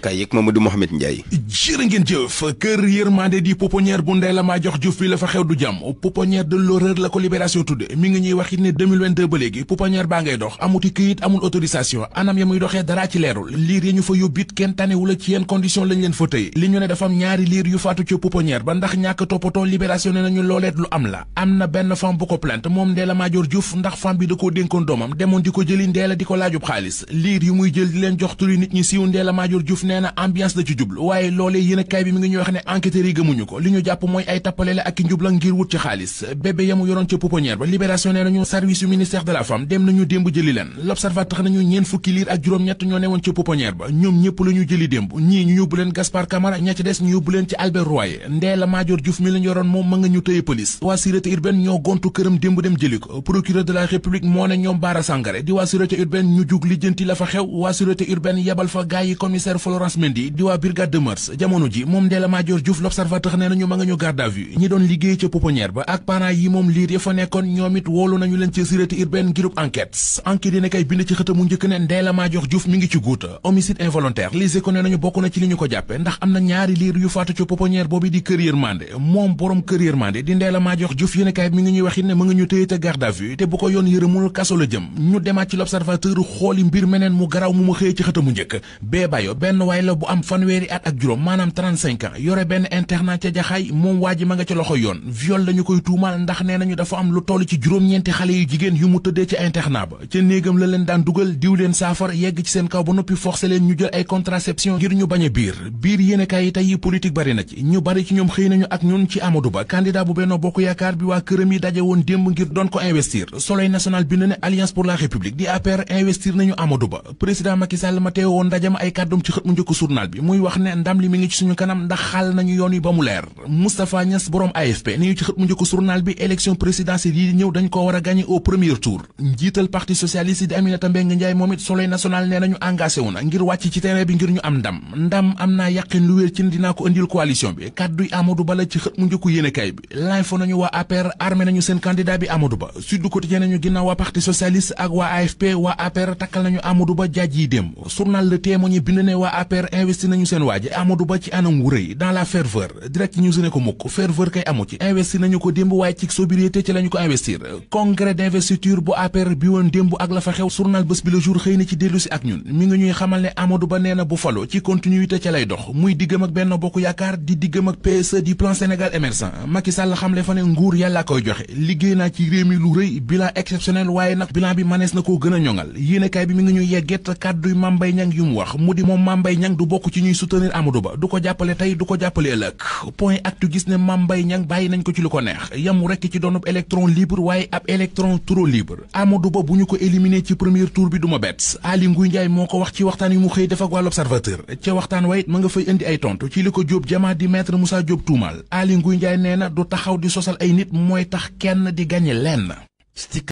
kay yëg Mamadou Mohamed Ndiaye. jërë ngeen jëf kër yërmande di pouponnière bu Ndella Madior Diouf bi la fa xew du jàmm pouponnière de l'horreur la ko Libération tudde mi ngi ñuy wax it ne 2022 ba léegi pouponnière baa ngay dox amuti këyit amul autorisation anam ya muy doxee dara ci leerul liir ya ñu fa yóbbit kenn tanewula ci yenn condition lañ leen fa tëye li ñu ne dafa am ñaari liir yu faatu ca pouponnière ba ndax ñàkk toppatoo Libération ne nañu looleet lu am la am na benn femme bu ko plainte moom Ndella Madior Diouf ndax femme bi da koo dénkoon doomam demoon di ko jëli Ndella di ko laajub xaalis liir yu muy jël di leen jox turi nit ñi siiw Ndella Madior Diouf nee na ambiance la ci jublu waaye loolee yéen a kaay bi mi ngi ñuy wax ne enquêteurs yi gëmuñu ko li ñu jàpp mooy ay tappale la ak i njubla ngir wut ci xaalis bébé yamu yoroon ca pouponnière ba Libération nee nañu service yu ministère de la femme dem nañu démb jëli leen L'Observateur nañu ñeen fukki liir ak juróom-ñett ñoo newoon ca pouponnière ba ñoom ñëpp la ñu jëli démb ñii ñu yóbbu leen Gaspard Camara ña ci des ñu yóbbu leen ci Albert Royer Ndella Madior Diouf mi lañ yoroon moom ma nga ñu tëye police waa sûreté urbaine ñoo gontu këram démb dem jëli ko procureur de la république moo ne ñoom Bara Sangaré di waa sûreté urbaine ñu jug lijjanti la fa xew waa sûreté urbaine yebal fa gaay yi commissaire Florence Mendy di waa brigade de mœurs jamono ji moom Ndella Madior Diouf L'Observateur nee nañu ma nga ñu garde à vue ñi doon liggéey ca pouponnière ba ak parents yi moom liir ya fa nekkoon ñoom it woolu nañu leen ci sûreté urbaine ngirub enquête dina kay bind ci xëtamu njëkk ne Ndella Madior Diouf mi ngi ci guuta homicide involontaire Les Échos nee nañu bokk na ci li ñu ko jàppe ndax am na ñaari liir yu faatu ca pouponnière boobu di kër yërmande moom borom kër yërmande di Ndella Madior Diouf yéen kay mi ngi ñuy waxit ne ma nga ñu tëye te garde à vue te bu ko yoon yërëmul kaso la jëm ñu demaat ci L'Observateur xooli mbir meneen mu garaw mu xëyee ci xëtamu njëkk bee bayo benn waay la bu am fanweeri at ak juróom maanaam 35 ans yore benn internat ca jaxaay moom waa ji ma nga ca loxo yoon viol lañu koy tuumal ndax nee nañu dafa am lu toll ci juróom-ñeenti xale yu jigéen yu mu tëddee ca internat ba ca néegam la leen daan dugal diw leen saafara yegg ci seen kaw ba noppi forcé leen ñu jël ay contraception ngir ñu bañ a biir yéenekaay yi tey yi politique bari na ci ñu bari ci ñoom xëy nañu ak ñun ci Amadou Ba candidat bu Benno Bokk Yaakaar bi waa këram yi daje woon démb ngir doon ko investir Soleil national bi ne Alliance pour la République di APR investir nañu Amadou Ba président Macky Sall ma teewoon ndaje ma ay kàddum ci xët mu njëkk journal bi muy wax ne ndam li mi ngi ci suñu kanam ndax xaal nañu yoon yi ba mu leer Moustapha Niass borom AFP ni ñu ci xët mu njëkk journal bi élection présidentielle yi di ñëw dañ ko war a gagner au premier tour njiital parti socialiste di Aminata Mbengue Ndiaye moom it Soleil national nee nañu engagé wu na ngir wàcc ci terrain bi ngir ñu am ndam am naa yàqin lu wér ci ne dinaa ko indil coalition bi kàdduy Amadou Ba la ci xët mu njëkku yéenekaay bi l'info nañu waa APR armé nañu seen candidat bi Amadou Ba Sud Quotidien nañu ginnaaw waa parti socialiste ak waa AFP waa APR takkal nañu Amadou Ba jaaj yi démb journal Le Témoin bind ne waa APR investi nañu seen waaji Amadou Ba ci anam wu rëy dans la ferveur direct news ne ko mukk ferveur kay amu ci investi nañu ko démb waaye ci sobriété ci lañu ko investir congrès d'investiture bu APR bi woon démb ak la fa xew journal Bës Bi Le Jour xëy na ci dellu si ak ñun mi ngi ñuy xamal ne Amadou Ba nee na bu falo ci continuité ca lay dox muy diggam ak Benno Bokk Yaakaar di diggam ak PSE di plan Sénégal émergent Macky Sall xamle fa ne nguur yàlla koy joxe liggéey naa ci réew mi lu rëy bilan exceptionnel waaye nag bilan bi manees na koo gën a ñoŋal yéenekaay bi mi ngi ñuy yegget kàdduy Mame Mbaye Niang yu mu wax mu di moom Mame Mbaye Niang du bokk ci ñuy soutenir Amadou Ba du ko jàppale tey du ko jàppale ëllëg point actu gis ne Mame Mbaye Niang bàyyi nañ ko ci lu ko neex yamu rekk ci doonub électron libre waaye ab électron trop libre Amadou Ba bu ñu ko éliminé ci premier tour bi du ma bett Aly Ngouille Ndiaye moo ko wax ci waxtaan yi mu xëy def ak waa L'Observateur ca waxtaan wayit ma nga fay indi ay tontu ci li ko Diop Jama di maître Moussa Diop tuumal Aly Ngouille Ndiaye nee na du taxaw di sosal ay nit mooy tax kenn di gagné lenn